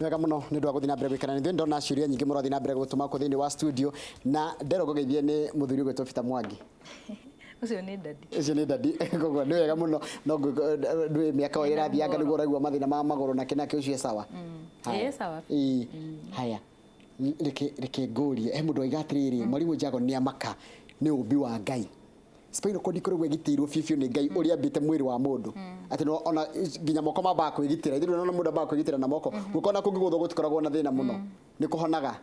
Nĩ wega mũno nĩ ũndũ wa gũthiĩ na mbere gũikara na ithuĩ. Ndona ciũria nyingĩ mũrathiĩ na mbere gũtũma kũ thĩinĩ wa studio, na nderwo ngũgeithie nĩ mũthuri ũgwĩtwo Peter Mwangi. Ũcio nĩ daddy. Ũcio nĩ daddy. Koguo nĩ wega mũno, no ndwĩ mĩaka o ĩrathianga nĩguo ũraigua mathĩna ma magũrũ na kĩnake ũcio sawa. Haya. Ĩ sawa. Ĩĩ. Haya, reke ngũrie, he mũndũ waiga atĩrĩrĩ, mwarimũ Njago nĩ amaka nĩ ũmbi wa Ngai. Spinal cord ikoragwo ĩgitĩirwo biũ biũ nĩ Ngai ũrĩa ambĩte mwĩrĩ wa mũndũ, atĩ no ona nginya moko mambaga kwĩgitĩra. Ithuĩ ndũrona mũndũ ambaga kwĩgitĩra na moko, guoko ona kũngĩgũthwo gũtikoragwo na thĩna mũno, nĩ kũhonaga.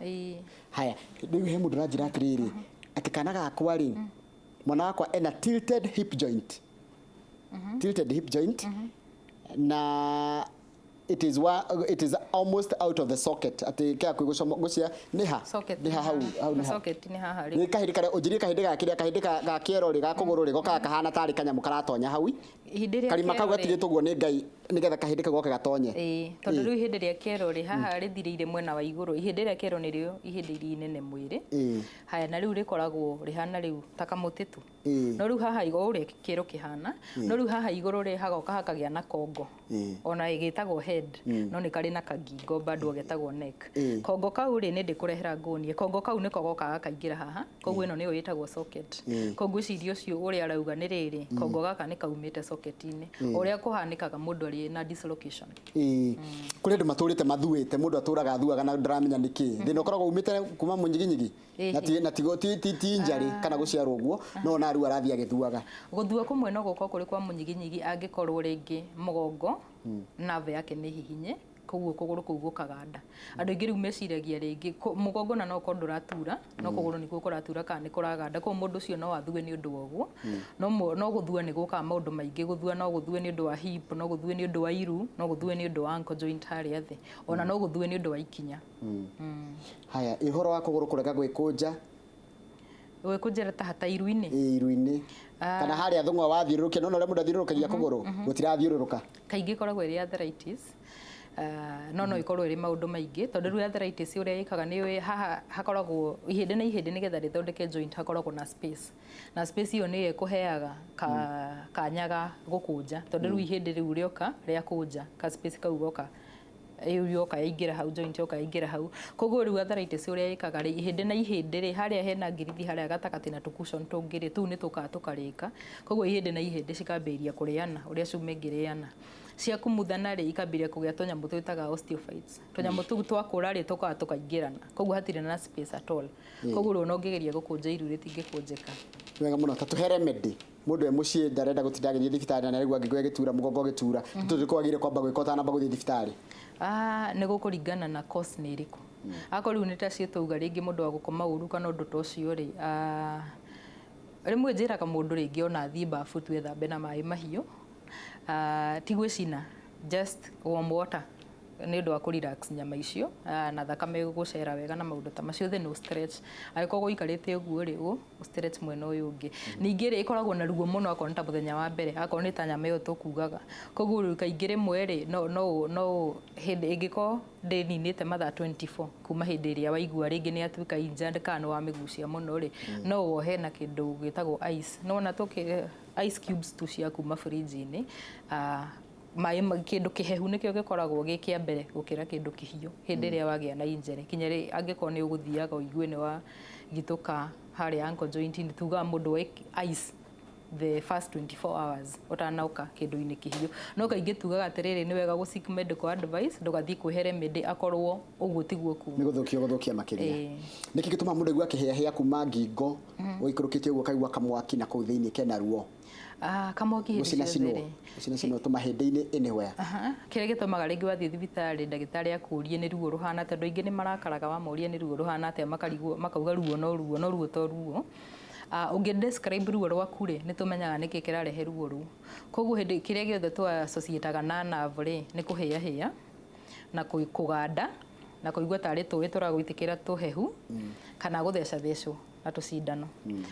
Haya, rĩu he mũndũ ũranjĩra atĩrĩrĩ, atĩ kana gakwa rĩ, mwana wakwa ena tilted hip joint, tilted hip joint, na it is almost out of the socket, atĩ kĩa kwĩgũcomo gũcia nĩ ha? Socket. Nĩ ha hau? Hau nĩ ha? Socket nĩ haha rĩ. Nĩ kahĩndĩ karĩa ũnjĩrie, kahĩndĩ ga kĩrĩa, kahĩndĩ ga kĩero rĩ, ga kũgũrũ rĩ, gokaga kahana tarĩ kanyamũ karatonya hau. Ihĩndĩ rĩa Karima kau kĩero rĩ. Gatigĩtwo ũguo nĩ Ngai nĩgetha kahĩndĩ kau goke gatonye. Ĩĩ, tondũ rĩu ihĩndĩ rĩa kĩero rĩ, haha rĩthirĩire mwena wa igũrũ. Ihĩndĩ rĩa kĩero nĩrĩo ihĩndĩ iria inene mwĩrĩ. Haya, na rĩu rĩkoragwo rĩhana rĩu ta kamũtĩ tu. No rĩu haha igũrũ ũrĩa kĩero kĩhana, no rĩu haha igũrũ rĩ, hagoka hakagĩa na kongo. Ona ĩgĩtagwo head, no nĩ karĩ na kangingo bado getagwo neck. Kongo kau rĩ, nĩ ndĩkũrehera nguonie. Kongo kau nĩko gokaga gakaingĩra haha, koguo ĩno nĩyo ĩtagwo socket. Koguo ngwĩciria ũcio ũrĩa arauga nĩ rĩrĩ, kongo gaka nĩ kaumĩte socket-inĩ. Ũrĩa kũhanĩkaga mũndũ arĩ na dislocation. Ĩĩ. Kũrĩ andũ matũrĩte mathuĩte, mũndũ atũraga athuaga na ndaramenya nĩkĩ. Thĩna ũkoragwo umĩte kuma mũnyiginyigi na ti injury kana gũciarwo ũguo, no ona rĩu arathiĩ agĩthuaga. Gũthua kũmwe no gũkorwo kũrĩ kwa mũnyiginyigi angĩkorwo rĩngĩ mũgongo nerve yake nĩ hihinye, koguo kũgũrũ kũu gũkaganda. Andũ aingĩ rĩu meciragia rĩngĩ mũgongo na no ũkorwo ndũratura, no kũgũrũ nĩkuo kũratura kana nĩ kũraganda, koguo mũndũ ũcio no athue nĩ ũndũ wa ũguo. No gũthua nĩ gũkaga maũndũ maingĩ, gũthua no gũthue nĩ ũndũ wa hip, no gũthue nĩ ũndũ wa iru, no gũthue nĩ ũndũ wa ankle joint harĩa thĩ, ona no gũthue nĩ ũndũ wa ikinya. Haya, ũhoro wa kũgũrũ kũrega gwĩkũnja. Gwĩkũnjĩra ta hata iru-inĩ? Ĩ, iru-inĩ kana harĩa thũng'wa wathiũrũrũkia, nona ũrĩa mũndũ athiũrũrũkagia kũgũrũ gũtirathiũrũrũka. Kaingĩ ĩkoragwo ĩrĩ arthritis, no ĩkorwo ĩrĩ maũndũ maingĩ, tondũ rĩu arthritis ũrĩa ĩkaga nĩ haha hakoragwo ihĩndĩ na ihĩndĩ, nĩgetha rĩthondeke joint hakoragwo na space, na space ĩyo nĩyo ĩkũheaga kanya ga gũkũnja, tondũ rĩu ihĩndĩ rĩu rĩoka rĩakũnja ka space kau goka rĩu yoka yaingĩra hau, joint yoka yaingĩra hau. Koguo rĩu arthritis ũrĩa ĩkaga rĩ, ihĩndĩ na ihĩndĩ rĩ, harĩa hena ngirithi harĩa gatagatĩ na tũ cushion tũngĩ rĩ, tũu nĩ tũkaga tũkarĩka, koguo ihĩndĩ na ihĩndĩ cikambĩrĩria kũrĩana ũrĩa cuma ĩngĩrĩana. Ciakumuthana rĩ, ikambĩrĩria kũgĩa tũnyamũ twĩtaga osteophytes. Tũnyamũ tũu twakũra rĩ, tũkaga tũkaingĩrana, koguo hatirĩ na space at all, koguo rĩu ona ũngĩgeria gũkũnja iru rĩtingĩkũnjĩka. Wega mũno, ta tũhe remedy. Mũndũ e mũciĩ ndarenda gũtinda agĩthiĩ thibitarĩ na nĩaraigua ngingo ĩgĩtura, mũgongo ũgĩtura, tũtũ kwagĩrĩire kwamba gwĩka ũtanamba gũthiĩ thibitarĩ? Ah, nĩ gũkũringana na cause nĩ ĩrĩkũ. Akorwo rĩu nĩ ta twauga rĩngĩ mũndũ wa gũkoma ũru kana ũndũ ta ũcio rĩ, ah, rĩmwe njĩraga mũndũ rĩngĩ ona athiĩ bafu tu ethambe na maĩ mahiũ, ah, ti gwĩcina, just warm water nĩ ũndũ wa kũ relax nyama icio, ah, na thakame gũcera wega na maũndũ ta macio, then ũ stretch. Angĩkorwo ũikarĩte ũguo rĩ, ũ stretch mwena ũyũ ũngĩ. Ningĩ rĩ, ĩkoragwo na ruo mũno akorwo nĩ ta mũthenya wa mbere, akorwo nĩ ta nyama ĩyo tũkugaga. Koguo rĩu kaingĩ rĩmwe rĩ, no hĩndĩ ĩngĩkorwo ndĩninĩte mathaa 24 kuma hĩndĩ ĩrĩa waigua rĩngĩ nĩ yatuĩka injured kana nĩ wamĩgucia mũno rĩ, no wohe na kĩndũ gĩtagwo ice. Nĩwona tũkĩ ice cubes tu cia kuma fridge-inĩ, maĩ kĩndũ kĩhehu nĩkĩo gĩkoragwo gĩ kĩa mbere gũkĩra kĩndũ kĩhiũ hĩndĩ ĩrĩa wagĩa na injury. Kinya angĩkorwo nĩ ũgũthiaga ũigue nĩ wagitũka harĩa ankle joint-inĩ, tugaga mũndũ oe ice the first 24 hours ũtanoka kĩndũ-inĩ kĩhiũ. No kaingĩ tugaga atĩrĩrĩ, nĩ wega gũ seek medical advice, ndũgathiĩ kwĩhe remedy akorwo ũguo tiguo kuma. Nĩ gũthũkia gũthũkia makĩria. Nĩkĩ gĩtũmaga mũndũ aigue akĩhĩahĩa kuma ngingo ũikũrũkĩte ũguo, kaigua kamwaki na kũu thĩinĩ kena ruo? Ah, kamwaki hĩndĩ gũcina ciothe cinwo rĩ. Gũcina cinwo tũmahĩndĩ-inĩ anywhere. Aha. Kĩrĩa gĩtũmaga rĩngĩ wathiĩ thibitarĩ ndagĩtarĩ akũrie nĩ ruo rũhana atĩa, andũ aingĩ nĩ marakaraga wamoria nĩ ruo rũhana atĩa, makarigwo, makauga ruo no ruo, no ruo to ruo. Ah, ũngĩ describe ruo rwaku rĩ, nĩ tũmenyaga nĩkĩ kĩrarehe ruo rũu. Koguo hĩndĩ kĩrĩa gĩothe tũ associate na nerve rĩ, nĩ kũhĩahĩa na kũganda na kũigua tarĩ tũĩ tũragũitĩkĩra tũhehu kana gũthecathecwo na tũcindano.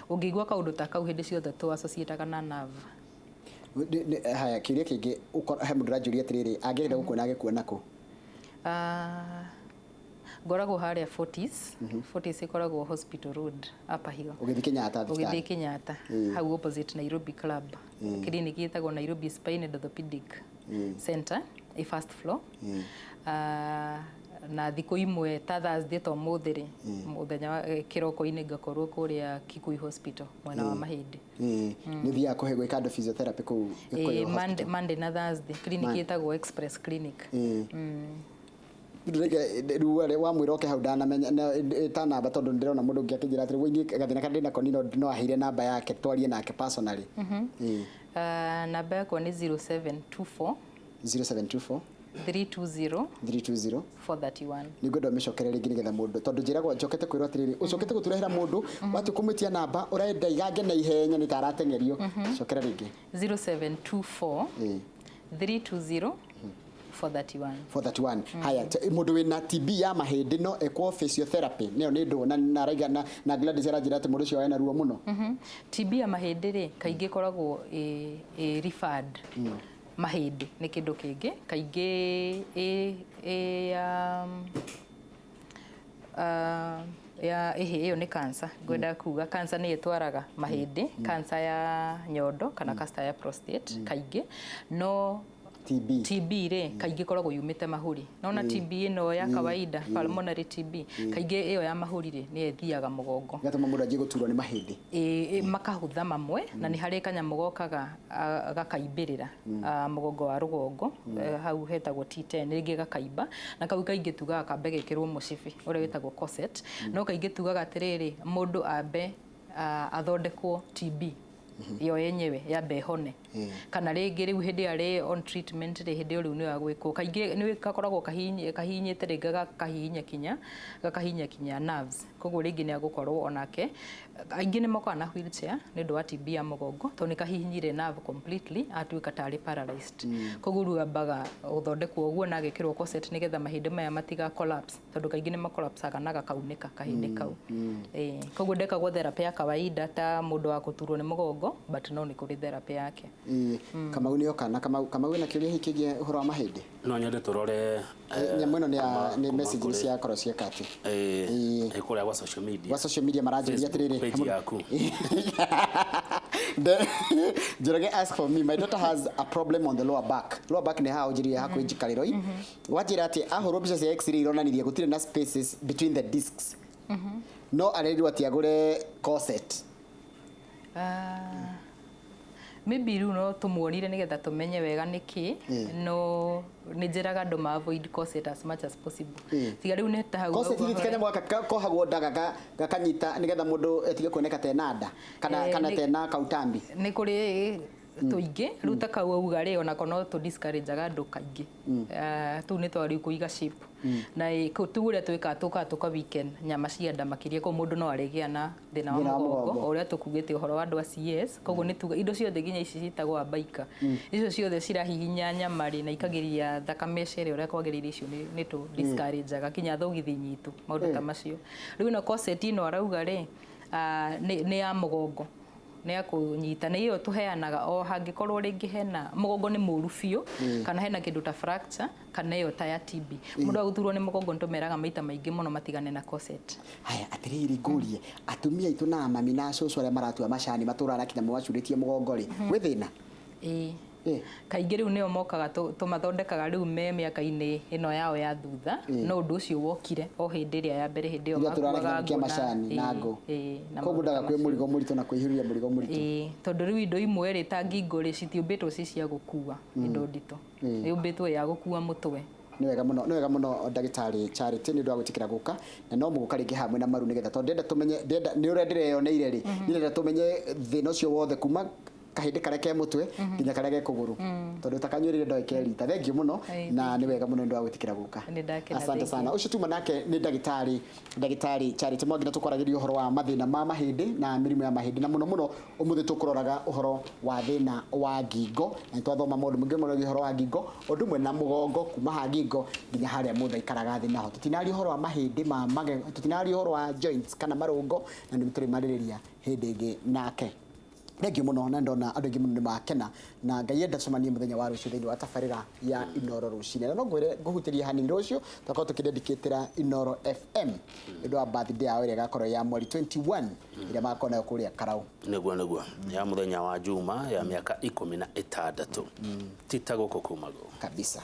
Ũngĩigua kaũndũ ta kau hĩndĩ ciothe tũ associate na nerve. Haya, kĩũria kĩngĩ, he mũndũ ũranjũria atĩrĩrĩ, angĩenda gũkuona agĩkuona kũ? Ah, ngoragwo harĩa Fortis. Fortis ĩkoragwo Hospital Road, Upper Hill. Ũgĩthiĩ Kenyatta thibitarĩ? Ũgĩthiĩ Kenyatta, hau opposite Nairobi Club. Clinic ĩtagwo Nairobi Spine and Orthopedic Center, ĩ first floor. Ah, Na thikũ imwe ta Thursday ta ũmũthĩ rĩ, mũthenya wa kĩroko-inĩ ngakorwo kũrĩa Kikuyu Hospital mwena wa mahĩndĩ. Nĩ thiaga kũhe gwĩka andũ physiotherapy kũu Gĩkũyũ Hospital? Monday na Thursday, clinic ĩtagwo Express Clinic. Rĩu wamwĩra oke hau ndanamenya ĩta namba, tondũ ndĩrona mũndũ ũngĩ akĩnjĩra atĩrĩ, "Wũi, gathĩna karĩa ndĩnako no aheire namba yake twarie nake personally." Namba yakwa nĩ 0724 0724 320 320 431. Nĩ ngwenda ũmĩcokere rĩngĩ nĩgetha mũndũ, tondũ njĩragwo njokete kwĩrwo atĩrĩrĩ, ũcokete gũtũrehera mũndũ watua kũmwĩtia namba ũrenda igange na ihenya nĩ ta arateng'erio. Cokera rĩngĩ. 0724 320 431. 431. Haya, mũndũ wĩna TB ya mahĩndĩ no ekwo physiotherapy? Nĩyo nĩ ndũ na araiga na Gladys aranjĩra atĩ mũndũ ũcio ena ruo mũno. TB ya mahĩndĩ rĩ, kaingĩ ĩkoragwo ĩ referred mahĩndĩ nĩ kĩndũ kĩngĩ, kaingĩ ĩ ya ya ĩhĩ ĩyo nĩ cancer. Ngwenda kuga cancer nĩ ĩtwaraga mahĩndĩ, cancer ya nyondo kana cancer ya prostate kaingĩ, no TB. TB rĩ, kaingĩ ĩkoragwo yumĩte mahũri. Nona TB ĩno ya kawaida, pulmonary TB, kaingĩ ĩyo ya mahũri rĩ, nĩyo ĩthiaga mũgongo. Gatũma mũndũ anjie gũturwo nĩ mahĩndĩ. Ĩ, makahũtha mamwe, na nĩ harĩ kanyamũ gokaga gakaimbĩrĩra mũgongo wa rũgongo, hau hetagwo T10, rĩngĩ gakaimba, na kau kaingĩ tugaga kambe gekĩrwo mũcibi ũrĩa wĩtagwo corset. No kaingĩ tugaga atĩrĩrĩ, mũndũ ambe athondekwo TB yo yenyewe yambe ĩhone, kana rĩngĩ rĩu hĩndĩ ĩyo arĩ on treatment rĩ, hĩndĩ ĩyo rĩu nĩyo agwĩkwo. Kaingĩ nĩ gakoragwo kahihinyĩte rĩngĩ gakahihinya kinya nerves, koguo rĩngĩ nĩ agũkorwo onake. Aingĩ nĩ mokaga na wheelchair nĩ ũndũ wa TB ya mũgongo, tondũ nĩ kahihinyire nerve completely, atuĩka tarĩ paralyzed. Koguo rĩu ambaga gũthondekwo ũguo na agekĩrwo corset nĩgetha mahĩndĩ maya matiga collapse, tondũ kaingĩ nĩ macollapsaga na gakaunĩka kahĩndĩ kau. Koguo ndekagwo therapy ya kawaida ta mũndũ wa gũturwo nĩ mũgongo, but no nĩ kũrĩ therapy yake. Kamau nĩ oka na Kamau wĩna kĩũria hihi kĩgiĩ ũhoro wa mahĩndĩ? No nyende tũrore. Nyamũ ĩno nĩ ya nĩ kuma message kũrĩ- ciakorwo cieka atĩ Kũrĩa gwa social media. Gwa social media maranjĩria Facebook atĩrĩrĩ, page yaku. Njoroge ask for me, my daughter has a problem on the lower back. Lower back nĩ haha ũnjĩrire hakuhĩ njikarĩro-i. Wanjĩra atĩ ahũrwo mbica cia x-ray ironanirie gũtirĩ na spaces between the discs, no arerirwo atĩ agũre corset. Maybe rĩu no tũmuonire nĩgetha tũmenye wega nĩkĩ, no nĩ njĩraga andũ ma avoid corset as much as possible. Tiga rĩu nĩ ta hau Corset hau ti kanyamũ gaka kohagwo nda gakanyita nĩgetha mũndũ etige kuoneka tena nda kana kana tena kautambi. Nĩ kũrĩ tũingĩ rĩu ta kau auga rĩ, onako no tũ discourage-aga andũ kaingĩ. Tũu nĩ twa rĩu kũiga shape na tu ũrĩa twĩkaga, tũkaga tũka weaken nyama cia nda makĩria, koguo mũndũ no arĩgĩa na thĩna wa Thĩna wa mũgongo. mũgongo. O ũrĩa tũkugĩte ũhoro wa andũ a CS, koguo nĩ tuga indo ciothe nginya ici ciĩtagwo abaika, icio ciothe cirahihinya nyama rĩ na ikagiria thakame ĩcere ũrĩa kwagĩrĩire, icio nĩ tũ discourage-aga nginya thogithi nyitũ, maũndũ ta macio. Rĩu ĩno corset ĩno arauga rĩ, nĩ ya mũgongo, nĩ ya kũnyita, nĩ ĩyo tũheanaga o hangĩkorwo rĩngĩ hena mũgongo nĩ mũru biũ, kana hena kĩndũ ta fracture, kana ĩyo ta ya TB. Mũndũ agũturwo nĩ mũgongo nĩ tũmeraga maita maingĩ mũno matigane na corset. Haya, atĩrĩrĩ, ngũrie atumia aitũ na mami na cũcũ arĩa maratua macani matũraga na kinya macurĩtie mũgongo rĩ, gwĩ thĩna? Ĩĩ. Kaingĩ rĩu nĩo mokaga tũmathondekaga rĩu me mĩaka-inĩ ĩno yao ya thutha, no ũndũ ũcio wokire o hĩndĩ ĩrĩa ya mbere, hĩndĩ ĩyo Iria tũrara makuaga kĩnyamũ kĩa ngũ na macani na ngũ. Ĩĩ, na Koguo maũndũ ndaga ta kwĩ macio. mũrigo mũritũ na kwĩhiũria mũrigo mũritũ. Ĩĩ, tondũ rĩu indo imwe rĩ, ta ngingo rĩ, citiũmbĩtwo ci cia gũkua indo nditũ, yũmbĩtwo ya gũkua mũtwe. Nĩ wega mũno, nĩ wega mũno, ndagĩtarĩ Charity, nĩ ũndũ wa gwĩtĩkĩra gũka, na no mũgũka rĩngĩ hamwe na maru, nĩgetha tondũ ndĩrenda tũmenye, ndĩrenda nĩ ũrĩa ndĩreyoneire rĩ, ndĩrenda tũmenye thĩna ũcio wothe kuma kahĩndĩ karĩa ke mũtwe nginya karĩa ke kũgũrũ, tondũ takanyuĩrĩire ndoĩ ke rita. Thengiũ mũno. Na nĩ wega mũno nĩ ũndũ wa gwĩtĩkĩra gũka. Nĩ ndakena, Asante thank sana. you. Ũcio tuma nake nĩ ndagĩtarĩ Charity Mwangi, na tũkwaragĩria ũhoro wa mathĩna ma mahĩndĩ na mĩrimũ ya mahĩndĩ, na mũno mũno ũmũthĩ tũkũroraga ũhoro wa thĩna wa ngingo, na nĩ twathoma maũndũ maingĩ mũno ũhoro wa ngingo, ũndũ ũmwe na mũgongo kuma ha ngingo nginya harĩa mũndũ aikaraga thĩ. Naho tũtinaria ũhoro wa mahĩndĩ ma magego, tũtinaria ũhoro wa joints kana marũngo, na nĩ tũrĩmarĩrĩria hĩndĩ ĩngĩ nake. Thengiũ mũno, na ndona andũ aingĩ mũno nĩ makena, na Ngai enda tũcemanie mũthenya wa rũciũ thĩinĩ wa tabarĩra ya Inoro rũcinĩ. Na no ngwĩre ngũhutĩrie hanini, rũciũ tũgakorwo tũkĩdedicatĩra Inoro FM nĩ ũndũ wa birthday yao ĩrĩa ĩgakorwo ya mweri 21, ĩrĩa magakorwo nayo kũrĩa Karau. Nĩguo ya mũthenya wa Juma ya mĩaka 16 tita gũkũ kumagwo kabisa.